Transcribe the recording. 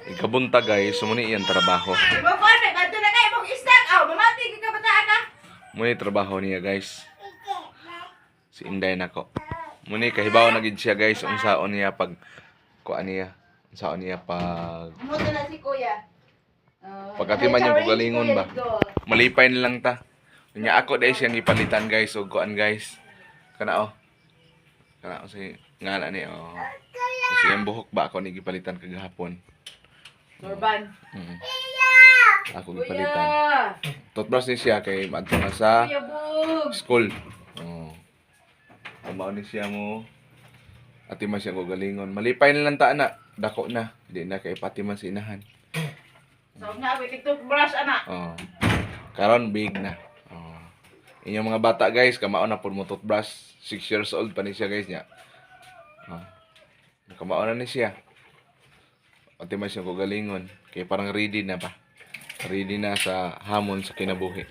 Ikabuntag, guys, so muni iyang trabaho. Mo kon, may kadto na kay mong istak. Aw, mamati ka kabataan ka. Muni trabaho niya, guys. Si Inday nako. Muni kahibaw na gid siya, guys, unsaon niya pag kuan niya. Unsaon niya pag Mo na si kuya. Oh, Pagkatiman yung challenge, kagalingon Kuya, ba? let's go. Malipay na lang ta. Nya ako dahil siyang ipalitan, guys, og kuan, guys. Kana oh. Kana oh, si ngala ni oh. Kasi yung buhok ba ako ni gipalitan kagahapon. Turban. Ako Kuya. gipalitan. Toothbrush ni siya kay maadto na sa Kuya Bug. school. Oh. Kamao ni siya mo. Ati man siya galingon. Malipay na lang ta na. Dako na. Di na kay pati man sa inahan. So na ako TikTok brush ana. Oh. Karon big na. Oh. Inyong mga bata, guys, kamao na pud mo toothbrush. 6 years old pa ni siya, guys, niya. Oh. Kamao na ni siya. Ati man siya galingon. Kay parang ready na pa. Ready na sa hamon sa kinabuhi.